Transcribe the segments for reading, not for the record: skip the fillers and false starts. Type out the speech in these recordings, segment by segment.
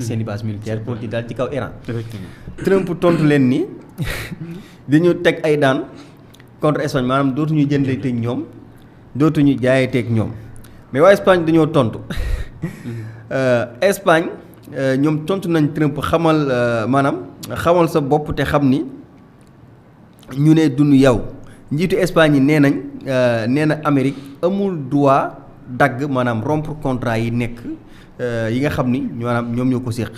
seen i base militaire pour di daal ci kaw Iran. effectivement Trump tontu leen ni dañu teg ay daan contre Espagne maanaam dootuñu jëndanteeg ñoom dootuñu jaayateeg ñoom mais waa Espagne dañoo tontu. Espagne ñoom tontu nañ Trump xamal sa bopp te xam ni ñu ne duñu yow njiitu Espagne yi nee na Amérique amul droit dagg maanaam rompre contrat yi nekk yi nga xam ni maanaam ñoom ñoo ko séq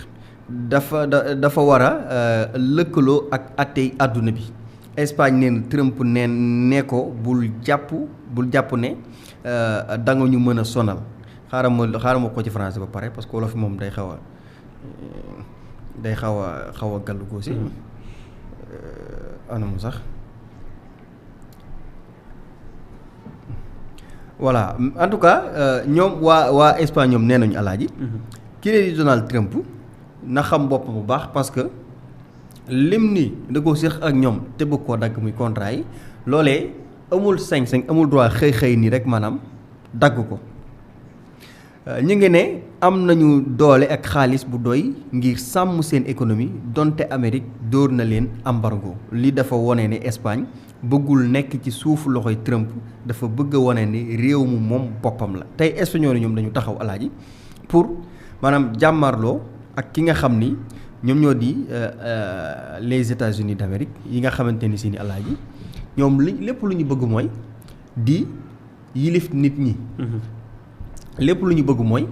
dafa war a lëkkaloo ak àttey àdduna bi. Espagne neen Trump nee ko bul jàpp ne da nga ñu mën a sonal xaaral ma ko ci français ba pare parce que wolof moom day xaw a gàllu goosi anam sax voilà en tout cas ñoom waa Espagne ñoom nee nañu alaaji kii di Donald Trump na xam bopp bu baax parce que lim ni da ko séq ak ñoom te bëgg koo dagg muy contrat yi loolee amul sañ-sañ amul droit xëy nii rek maanaam dagg ko ñu ngi ne am nañu doole ak xaalis bu doy ngir sàmm seen économie donte Amérique dóor na leen embargo li dafa wone ne Espagne bëggul nekk ci suufu loxoy Trump dafa bëgg a wone ne réew mu moom boppam la tey espagnol yi ñoom dañu taxaw alaaji pour maanaam jàmmarloo ak ki nga xam ni ñoom ñoo di les États-Unis d'Amérique yi nga xamante ni si ni alaaji ñoom lépp lu ñu bëgg mooy di yilif nit ñi. lépp lu ñu bëgg mooy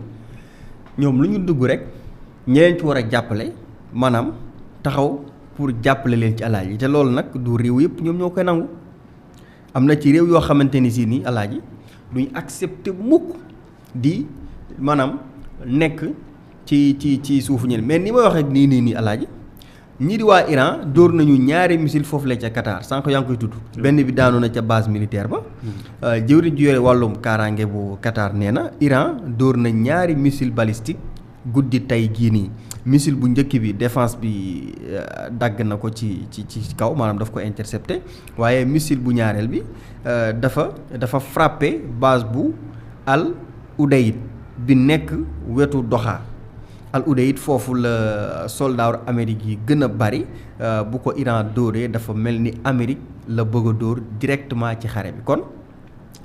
ñoom lu ñu dugg rek ñeneen ci war a jàppale maanaam taxaw pour jàppale leen ci alaaji te loolu nag du réew yëpp ñoom ñoo koy nangu am na ci réew yoo xamante ni si ni alaaji duñ accepter mukk di maanaam nekk ci suufu ñeneen mais ni may waxee nii alaaji ñii di waa Iran dóor nañu ñaari missile foofu la ca Qatar sànq yaa ngi koy tudd. benn bi daanu na ca base militaire ba. jëwriñ ji yore wàllum kaaraange bu Qatar nee na Iran dóor na ñaari missile balistique guddi tey gii nii missile bu njëkk bi défense bi dagg na ko ci kaw maanaam daf ko intercepté waaye missile bu ñaareel bi dafa frappé base bu Al Udeid bi nekk wetu Doha. Al Udeid foofu la soldat Amérique yi gën a bari bu ko Iran dóoree dafa mel ni Amérique la bëgg a dóor directement ci xare bi kon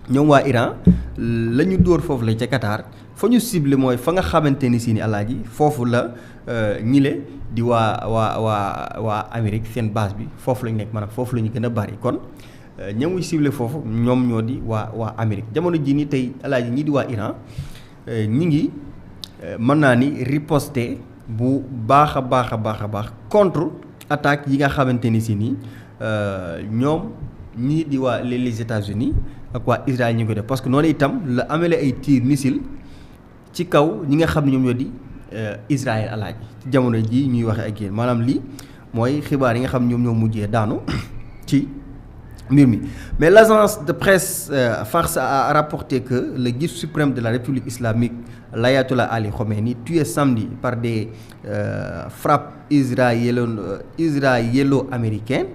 ñoom waa Iran la ñu dóor foofu la ca Qatar fa ñu ciblé mooy fa nga xamante ni si ni alaaji foofu la ñile di waa Amérique seen base bi foofu la ñu nekk maanaam foofu la ñu gën a bari kon ñamuy ciblé foofu ñoom ñoo di waa Amérique jamono ji ni tey alaaji ñi di waa Iran ñi ngi mën naa ni riposter bu baax a baax contre attaque yi nga xamante ni si nii ñoom ñii di waa les États-Unis ak waa Israël ñu ngi ko def parce que noonu itam la amele ay tir missile ci kaw ñi nga xam ne ñoom ñoo di Israël alaaji ci jamono ji ñuy waxe ak yéen maanaam lii mooy xibaar yi nga xam ñoom ñoo mujjee daanu ci mbir mi mais l'agence de presse Fars a rapporté que le guide suprême de la République islamique l'ayatollah Ali Khomeini tué samedi par des frappes israélo-américaines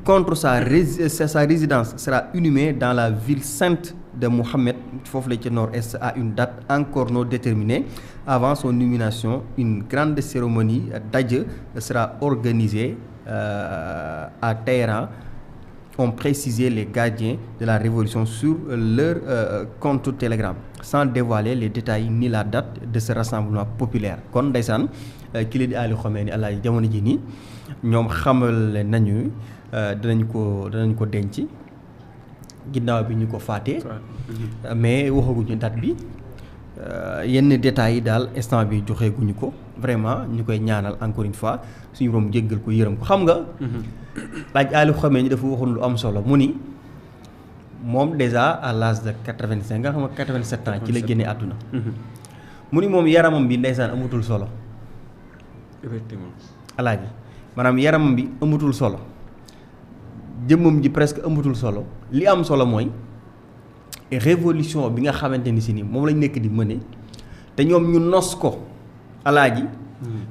contre sa résidence sera inhumée dans la ville sainte de Mohammed foofu la ci nord-est à une date encore non déterminée avant son inhumation une grande cérémonie d'adieu sera organisée à Téhéran ont précisé les gardiens de la révolution sur leur compte Telegram sans dévoiler les détails ni la date de ce rassemblement populaire kon ndeysaan ki la di Ali Khomeini àlla jamono ji nii ñoom xamal nañu danañ ko denc ginnaaw bi ñu ko faatee mais waxaguñu date bi yenn détails yi daal instant bi joxeeguñu ko vraiment ñu koy ñaanal encore une fois suñu borom jéggal ko yërëm ko xam nga laaj Ali Khomeini dafa waxoon lu am solo mu ni moom déjà à l'âge de 85 nga xam nga 87 ans ci la génne àdduna mu ni moom yaramam bi ndeysaan amatul solo effectivement alaaji maanaam yaramam bi amatul solo jëmmam ji presque amatul solo li am solo mooy révolution bi nga xamante ni si ni moom lañ nekk di mëne te ñoom ñu nos ko alaaji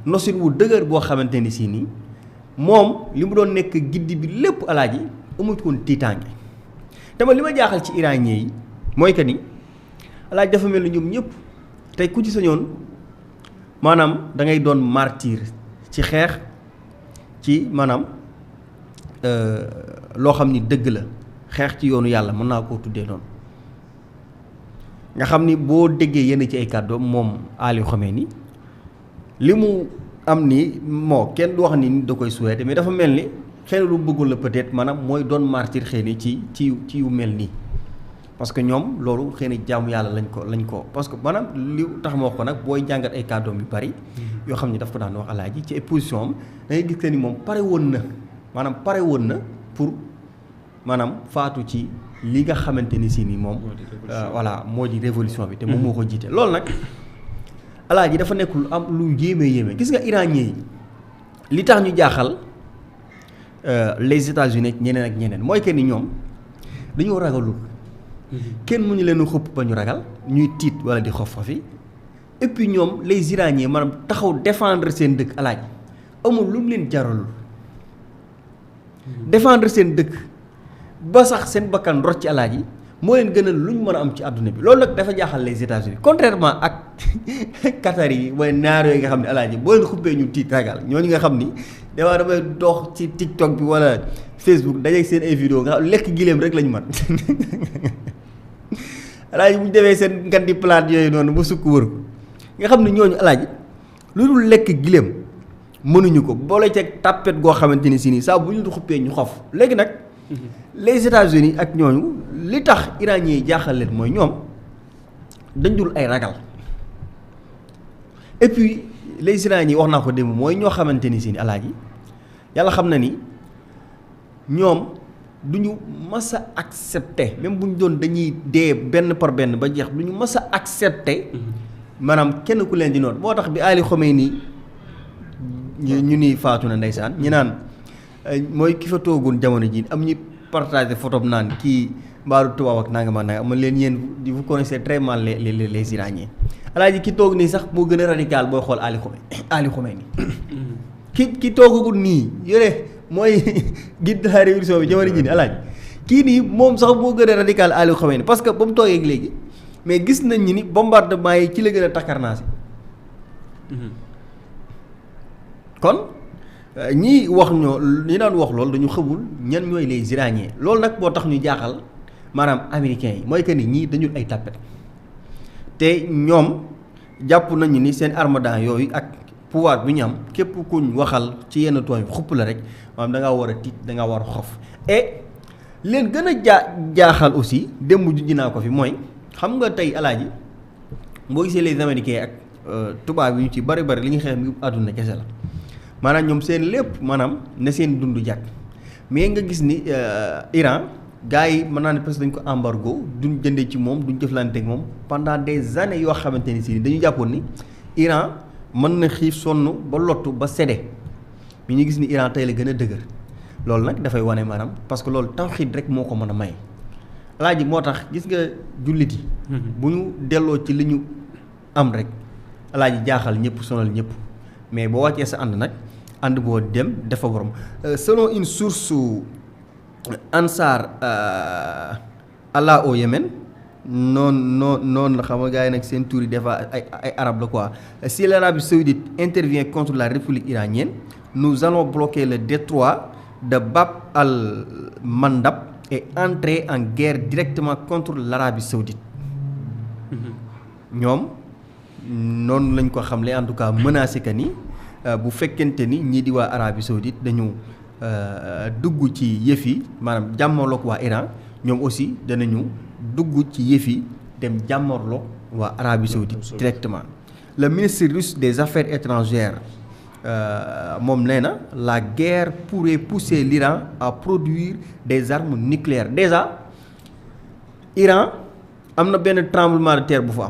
nosin wu dëgër boo xamante ni si nii moom li mu doon nekk giddi bi lépp alaaji amatu woon tiitaange te ma li ma jaaxal ci iranien yi mooy que ni alaaji dafa mel ni ñoom ñëpp tey ku ci sañoon maanaam da ngay doon martyr ci xeex ci maanaam loo xam ni dëgg la xeex ci yoonu yàlla mën naa koo tuddee noonu nga xam ni boo déggee yenn ci ay kàddoom moom Ali Khamenei li mu am ni moo kenn du wax ni nit da koy souhaité mais dafa mel ni xëy na lu bëggul la peut-être maanaam mooy doon martyr xëy na ci yu mel nii parce que ñoom loolu xëy na jaamu yàlla lañ ko parce que maanaam li tax ma wax ko nag booy jàngat ay kàddoom yu bari yoo xam ni daf ko daan wax alaaji ci ay position am da ngay gis que ni moom pare woon na pour maanaam faatu ci li nga xamante ni si ni moom voilà moo di révolution bi te moom moo ko jiite loolu nag alaaji dafa nekk lu am lu yéeme gis nga iranien yi li tax ñu jaaxal les États-Unis ñeneen ak ñeneen mooy que ni ñoom dañoo ragalul kenn mu ñu leen xëpp ba ñu ragal ñuy tiit wala di xof xofi et puis ñoom les iraniens maanaam taxaw défendre seen dëkk alaaji amul lu mu leen jaralul défendre seen dëkk ba sax seen bakkan rot ci alaaji moo leen gënal lu ñu mën a am ci àdduna bi loolu nag dafa jaaxal les États-Unis contrairement ak Qatar yi mooy naar yooyu nga xam ne alaaji boo leen xuppee ñu tiit ragal ñooñu nga xam ni damaa damay dox ci TikTok bi wala Facebook dajeeg seen ay vidéo nga xam lekk gileem rek lañu mat alaaji bu ñu defee seen ngandi plate yooyu noonu ba sukk wër ko nga xam ne ñooñu alaaji lu dul lekk gileem mënuñu ko boole ceeg tàppet goo xamante ni si nii saa bu ñu xuppee ñu xof léegi nag les États-Unis ak ñooñu li tax iraniens yi jaaxal leen mooy ñoom dañ dul ay ragal et puis les iraniens yi wax naa ko démb mooy ñoo xamante ni si ni alaaji yàlla xam na ni ñoom du ñu mës a accepter même bu ñu doon dañuy dee benn par benn ba jeex du ñu mës a accepter maanaam kenn ku leen di noot moo tax bi Ali Khamenei ñu ni faatu na ndeysaan ñi naan mooy ki fa toogoon jamono ji am ñu partagé photo naan kii mbaaru tubaab ak nangam ak nangam man leen yéen vous connaissez très mal les iraniens alaaji ki toog nii sax moo gën a radical booy xool Ali Khamenei ki toogagul nii yore mooy guide de la révolution bi jamono ji nii alaaji kii nii moom sax moo gën a radical Ali Khamenei parce que ba mu toogee léegi mais gis nañ ni bombardement yi ci la gën a takkarnaasi kon ñii wax ñi daan wax loolu dañu xamul ñan ñooy les iraniens loolu nag moo tax ñu jaaxal maanaam américains yi mooy que ni ñii dañu ay tàppet te ñoom jàpp nañu ni seen armada yooyu ak pouvoir bi ñu am képp kuñ waxal ci yenn tooñ xupp la rek maanaam da ngaa war a tiit da ngaa war a xof et leen gën a jaaxal aussi démb ju naa ko fi mooy xam nga tey alaaji boo gisee les américains ak tubaab yi ñu ci bari li ñuy xeex mi àdduna kese la maanaam ñoom seen lépp maanaam ne seen dund jàkk mais nga gis ni Iran gars yi mën naa ne presque dañ ko embargo duñ jëndee ci moom duñ jëflante ak moom pendant des années yoo xamante ni si dañu jàppoon ni Iran mën na xiif sonn ba lottu ba séddee mais ñu gis ni Iran tey la gën a dëgër loolu nag dafay wane maanaam parce que loolu tawxiid rek moo ko mën a may alaaji moo tax gis nga jullit yi bu ñu delloo ci li ñu am rek alaaji jaaxal ñëpp sonal ñëpp mais boo wàccee sa ànd nag ànd boo dem dafa borom selon une source Ansar Allah au Yémen noonu la xam nga gars yi nag seen tur yi des fois ay arab la quoi si l'Arabie saoudite intervient contre la République iranienne nous allons bloquer le détroit de Bab al-Mandab et entrer en guerre directement contre l'Arabie saoudite ñoom noonu lañ ko xamle en tout cas menacé que ni bu fekkente ni ñii di waa Arabie saoudite dañu dugg ci yëf yi maanaam jàmmarloog waa Iran ñoom aussi danañu dugg ci yëf yi dem jàmmarloog waa Arabie saoudite directement. Le ministre russe des affaires étrangères moom nee na la guerre pourrait pousser l'Iran à produire des armes nucléaires déjà Iran am na benn tremblement de terre bu fa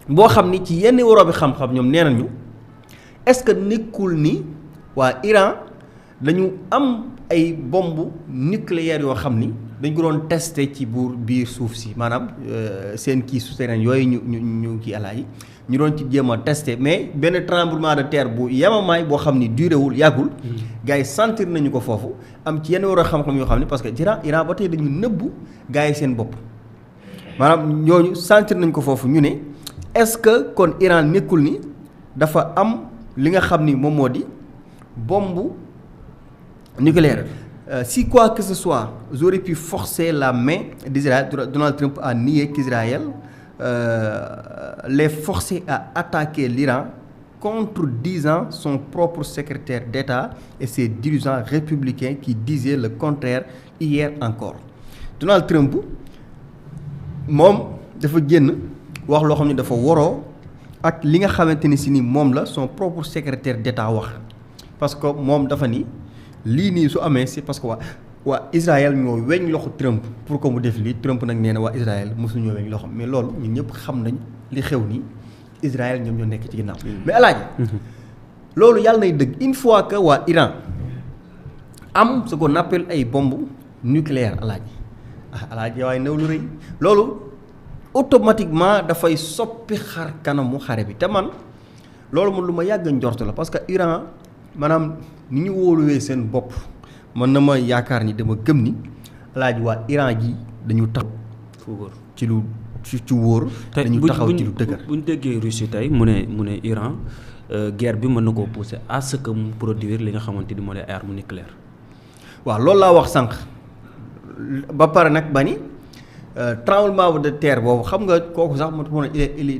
am boo xam ni ci yenn waroo bi xam-xam ñoom nee nañu est-ce que nekkul ni waa Iran dañu am ay bombe nucléaire yoo xam ni dañ ko doon testé ci biir suuf si maanaam seen kii souterrain yooyu ñu kii alaaji ñu doon ci jéem a testé mais benn tremblement de terre bu yemamaay boo xam ni duré wul yàggul. gars yi sentir nañu ko foofu am ci yenn waroo xam-xam yoo xam ni parce que Iran ba tey dañu nëbbu gars yi seen bopp maanaam ñooñu sentir nañ ko foofu ñu ne est-ce que kon Iran nekkul ni dafa am li nga xam ni moom moo di bombe nucléaire. Si quoi que ce soit j'aurais pu forcer la main d'Israël, Donald Trump a nié qu'Israël les forcer à attaquer l'Iran, contredisant son propre secrétaire d'État et ses dirigeants républicains qui disaient le contraire hier encore. Donald Trump moom dafa génn wax loo xam ne dafa waroo ak li nga xamante ni si ni moom la son propre secrétaire d'État wax, parce que moom dafa ni lii nii su amee c'est parce que waa Israël ñoo weñ loxo Trump pour que mu def lii. Trump nag nee na waa Israël mosu ñoo weñ loxo, mais loolu ñun ñëpp xam nañ li xew nii Israël ñoom ñoo nekk ci ginnaaw. mais alaaji loolu yàlla nay dëgg une fois que waa Iran am ce qu'on appelle ay bombes nucléaires alaaji waaye new lu rëy loolu automatiquement dafay soppi xar kanamu xare bi. te man loolu man lu ma yàgg njort la, parce que Iran maanaam ni ñu wóoluwee seen bopp man na ma yaakaar ni dama gëm ni alaaji waa Iran ji dañu taxaw ci lu ci wóor. dañu taxaw ci lu dëgër. bu ñu déggee Russie tey mu ne Iran guerre bi mën na koo pousser à ce que mu produire li nga xamante ni moo lay arme nucléaire. waaw loolu laa wax sànq ba pare nag ba ni tremblement de terre boobu xam nga kooku sax man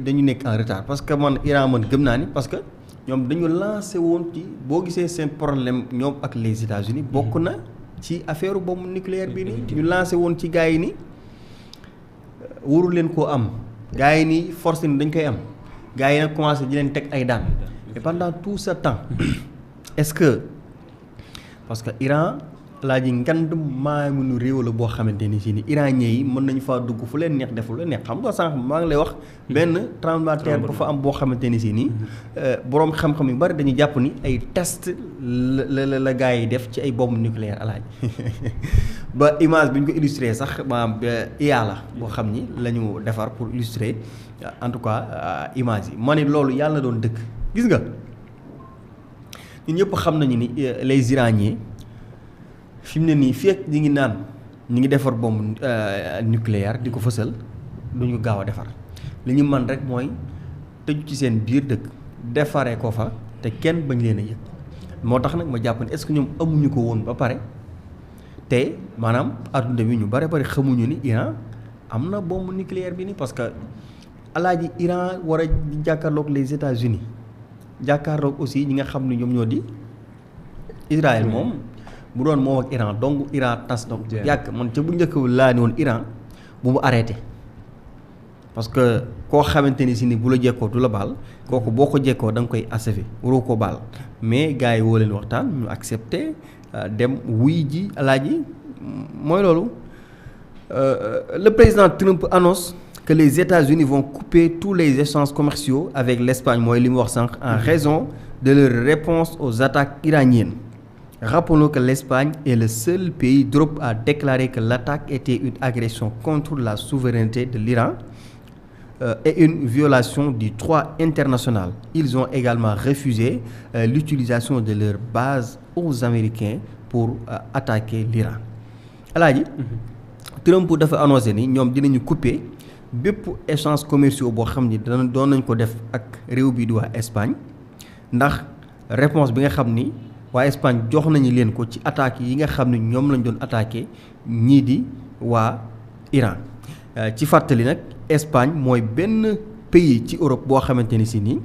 dañu nekk en retard, parce que man Iran man gëm naa ni parce que ñoom dañu lancé woon ci boo gisee seen problème ñoom ak les États-Unis bokk na ci affaire bombe nucléaire bi ni ñu lancé woon ci gars yi ni warul leen koo am, gars yi ni force ni dañ koy am, gars yi nag commencé di leen teg ay daan. et pendant tout ce temps est-ce que parce que Iran laa ji ngand maamunu réew la boo xamante ni si ni iranien yi mën nañu faa dugg fu leen neex def lu leen neex. xam nga sànq maa ngi lay wax benn tremblement de terre bu fa am boo xamante ni si nii boroom xam-xam yu bari dañuy jàpp ni ay test la gars yi def ci ay bombe nucléaire alaaji ba image bi ñu ko illustré sax maanaam IA la boo xam ni la ñu defar pour illustrer en tout cas image yi. ma ne loolu yàlla na doon dëkk. gis nga ñun ñëpp xam nañu ni les iraniens fi mu ne nii fekk ñi ngi naan ñi ngi defar bombe nucléaire di ko fësal du ñu gaaw a defar. li ñu mën rek mooy tëju ci seen biir dëkk defaree ko fa te kenn bañ leen a yëg. moo tax nag ma jàpp ne est-ce que ñoom amuñu ko woon ba pare te maanaam adduna bi ñu bari xamuñu ni Iran am na bombe nucléaire bi ni parce que alaaji Iran war a jàkkaarloog les États-Unis jàkkaarloog aussi ñi nga xam ne ñoom ñoo di Israël moom. bu doon moom ak Iran donc Iran tas donc yàgg man ca bu njëkk laa ne woon Iran bu mu arrêté, parce que koo xamante ni si ni bu la jekkoo du la baal kooku boo ko jekkoo da nga koy achever waroo ko baal. mais gars yi woo leen waxtaan ñu accepté dem wuy ji alaaji mooy loolu. Le président Trump annonce que les États-Unis vont couper tous les échanges commerciaux avec l'Espagne mooy li mu wax sànq en raison de leur réponse aux attaques iraniennes. Rappelons que l'Espagne est le seul pays d'Europe à déclarer que l'attaque était une agression contre la souveraineté de l'Iran et une violation du droit international. Ils ont également refusé l'utilisation de leurs bases aux Américains pour attaquer l'Iran. Alaaji Trump dafa annoncé ni ñoom dinañu couper bépp échange commerciaux boo xam ni doon nañ ko def ak réew bi di waa Espagne ndax réponse bi nga xam ni waa Espagne jox nañu leen ko ci attaques yi nga xam ne ñoom lañ doon attaqué ñii di waa Iran. ci fàttali nag Espagne mooy benn pays ci Europe boo xamante ni si nii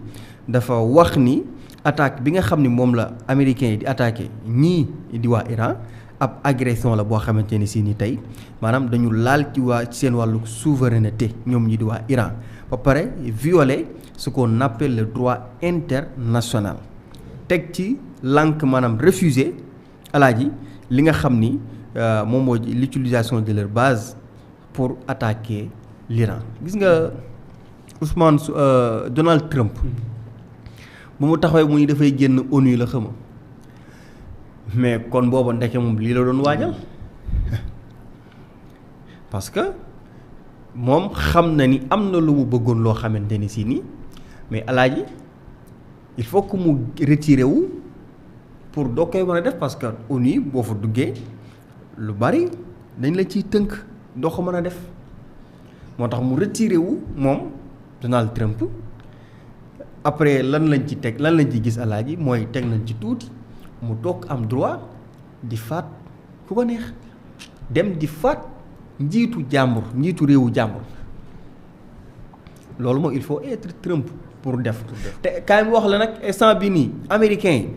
dafa wax ni attaque bi nga xam ni moom la américains yi di attaqué ñii di waa Iran ab agression la boo xamante ni si nii tey maanaam dañu laal ci seen wàllu souveraineté ñoom ñi di waa Iran ba pare violer ce qu'on appelle le droit international teg ci lànk maanaam refuser alaaji li nga xam ni moom moo l'utilisation de leur base pour attaquer l'Iran. gis nga Ousmane Donald Trump bu mu taxawee mu ni dafay génn ONU la xama mais kon booba ndeke moom lii la doon waajal parce que moom xam na ni am na lu mu bëggoon loo xamante ni si nii mais alaaji il faut que mu retiré wu pour doo koy mën a def parce que ONU boo fa duggee lu bari dañ la ciy tënk doo ko mën a def moo tax mu retiré wu moom Donald Trump après lan lañ ci teg lan lañ ci gis alaaji mooy teg nañ ci tuuti mu toog am droit di faat ku ko neex dem di faat njiitu jàmbur njiitu réewu jàmbur loolu moom il faut être Trump pour def te kaay mu wax la nag instant bi nii américains yi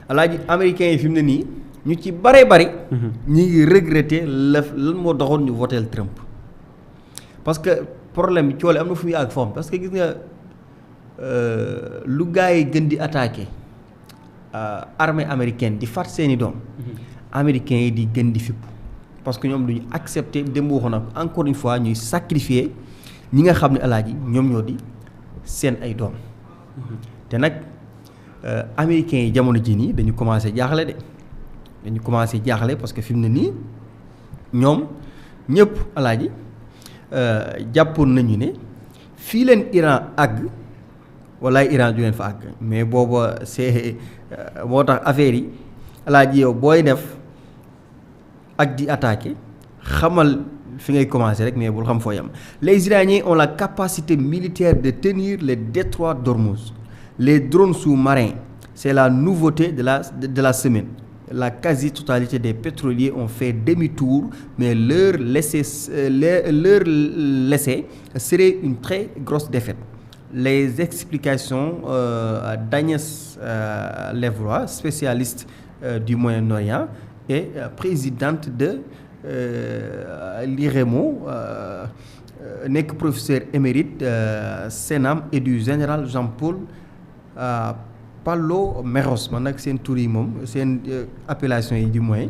alaaji américains yi fi mu ne nii ñu ci bare bari ñi ngi regretter lan moo doxoon ñu votel Trump parce que problème bi coole am na fu muy àgg foofu parce que gis nga lu gars yi gën di attaquer armée américaine di faat seeni doom américains yi di gën di fipp parce que ñoom duñu accepter dem waxoon nag encore une fois ñuy sacrifier ñi nga xam ne alaaji ñoom ñoo di seen ay doom te nag américains yi jamono ji nii dañu commencé jaaxle de dañu commencé jaaxle parce que fi mu ne nii ñoom ñëpp alaaji jàppoon nañu ne fii leen Iran àgg walaay Iran du leen fa àgg mais booba c'est moo tax affaire yi alaaji yow booy def ak di attaquer xamal fi ngay commencer rek mais bul xam foo yam. Les Iraniens ont la capacité militaire de tenir le détroit d'Ormuz. Les drones sous-marins, c'est la nouveauté de la semaine. La quasi-totalité des pétroliers ont fait demi-tour, mais leur laisser serait une très grosse défaite. Les explications d'Agnès Levroy, spécialiste du Moyen-Orient et présidente de l'IREMO, nekk professeur émérite CNAM et du général Jean-Paul Paloméros man nag seen tur yi moom seen appellation yi du moins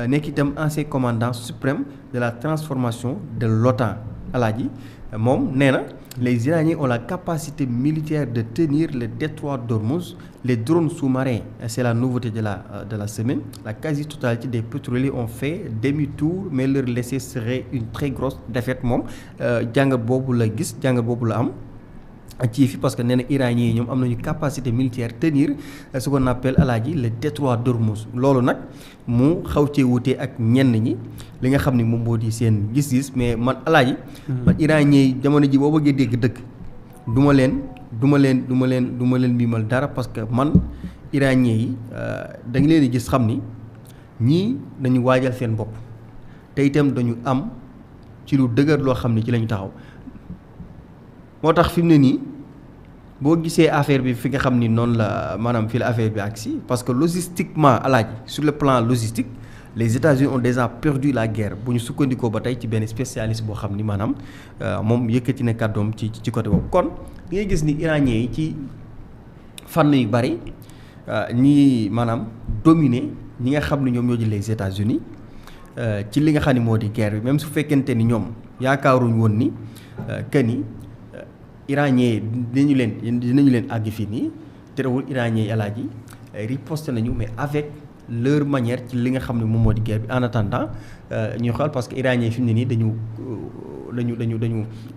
nekk itam ancien commandant suprême de la transformation de l'OTAN alaaji moom nee na les Iraniens ont la capacité militaire de tenir le détroit d'Ormuz. Les drones sous-marins, c'est la nouveauté de la semaine. La quasi-totalité des pétroliers ont fait demi-tour, mais leur laisser serait une très grosse défaite moom jàngat boobu la gis jàngat boobu la am ci fi parce que nee na Iraniens yi ñoom am nañu capacité militaire tenir ce qu'on appelle alaaji le détroit d'Ormuz loolu nag mu xaw cee wutee ak ñenn ñi li nga xam ni moom moo di seen gis-gis mais man alaaji man Iraniens yi jamono ji boo bëggee dégg dëgg du ma leen biimal dara parce que man Iraniens yi da nga leen di gis xam ni ñii dañu waajal seen bopp te itam dañu am ci lu dëgër loo xam ni ci lañu taxaw moo tax fi mu ne nii boo gisee affaire bi fi nga xam ni noonu la maanaam fi la affaire bi agsi parce que logistiquement alaaji sur le plan logistique les États-Unis ont déjà perdu la guerre bu ñu sukkandikoo ba tey ci benn spécialiste boo xam ni maanaam moom yëkkati na kàddoom ci côté boobu kon di ngay gis ni Iraniens yi ci fànn yu bari ñi maanaam dominer ñi nga xam ne ñoom ñoo di les États-Unis ci li nga xam ne moo di guerre bi même su fekkente ni ñoom yaakaaruñ woon ni que ni Iraniens yi dinañu leen àgg fii nii terewul Iraniens yi alaaji riposte nañu mais avec leur manière ci li nga xam ne moom moo di guerre bi en attendant ñuy xool parce que Iraniens yi fi mu ne nii dañu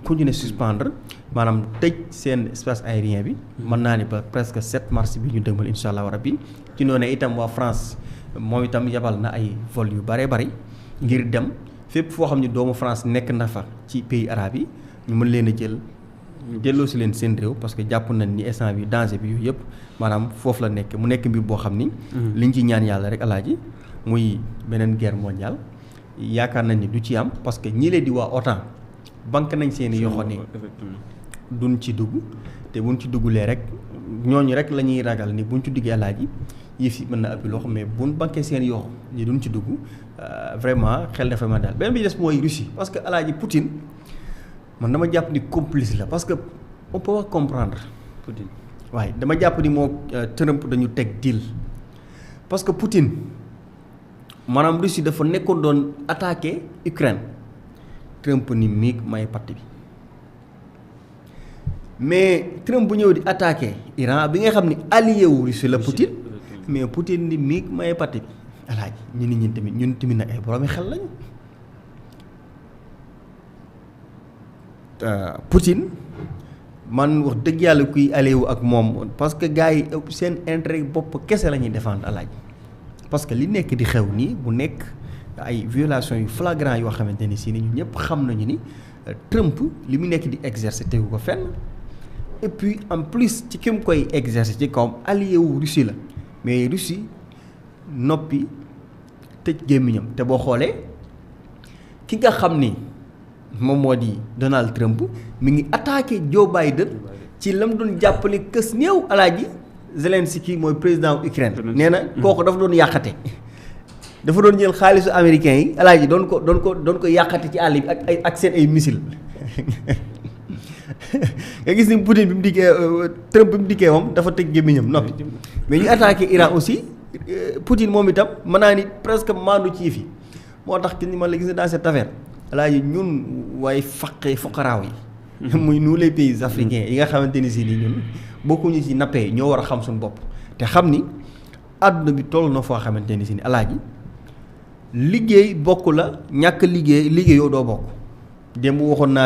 continuer suspendre maanaam tëj seen espace aérien bi mën naa ni ba presque 7 mars bi ñu dëgmal insha allah rabbi ci noonu itam waa France moom itam yabal na ay vol yu bare bari ngir dem fépp foo xam ne doomu France nekk na fa ci pays arabes yi ñu mën leen a jël delloo si leen seen réew parce que jàpp nañ ni instant bi danger bi yooyu yëpp maanaam foofu la nekk mu nekk mbir boo xam ni liñ ci ñaan yàlla rek alaaji muy beneen guerre mondiale yaakaar nañ ni du ci am parce que ñi leen di waa OTAN banque nañ seen i yoxo ni duñ ci dugg te buñ ci duggulee rek ñooñu rek la ñuy ragal ni buñ ci duggee alaaji yëf yi mën na ëppi loxo mais buñ banqué seen yoxo ni duñ ci dugg vraiment xel dafa ma daal beneen bi des mooy Russie parce que alaaji Poutine man dama jàpp ni complice la parce que on peut pas comprendre Poutine waaye dama jàpp ni moo Trump dañu teg deal parce que Poutine maanaam Russie dafa nekkoon doon attaquer Ukraine Trump ni miig may parti bi mais Trump bu ñëw di attaquer Iran bi nga xam ni allié wu Russie la Poutine mais Poutine ni miig may parti bi alaaji ñun tamit nag ay boroomi xel lañu Poutine man wax dëgg yàlla kuy alewu ak moom parce que gars yi seen intérêt bopp kese la ñuy défendre alaaj parce que li nekk di xew nii bu nekk ay violations yu flagrant yoo xamante ni si ni ñu ñëpp xam nañu ni Trump li mu nekk di exercer tegu ko fenn et puis en plus ci ki mu koy exercer ci kawam allié wu Russie la mais Russie noppi tëj gémmiñam te boo xoolee ki nga xam ni moom moo di Donald Trump mi ngi attaqué Joe Biden ci lam doon jàppale kës néew alaaji Zelensky mooy président Ukraine nee na kooku dafa doon yàqate dafa doon jël xaalisu américain yi alaaji doon ko yàqate ci àll bi ak seen ay missile nga gis ni Poutine bi mu dikkee Trump bi mu dikkee moom dafa tëj gémmiñam noppi mais ñu attaqué Iran aussi Poutine moom itam mën naa ni presque maandu ci fi moo tax ki ni man la gis ne dans cette affaire alaaji ñun waaye foqaraaw yi muy nous les pays africains yi nga xamante ni si nii ñun bokkuñu ci nappee ñoo war a xam suñu bopp te xam ni àdduna bi toll na foo xamante ni si ni alaaji liggéey bokk la ñàkk liggéeyoo doo bokk démb waxoon naa fi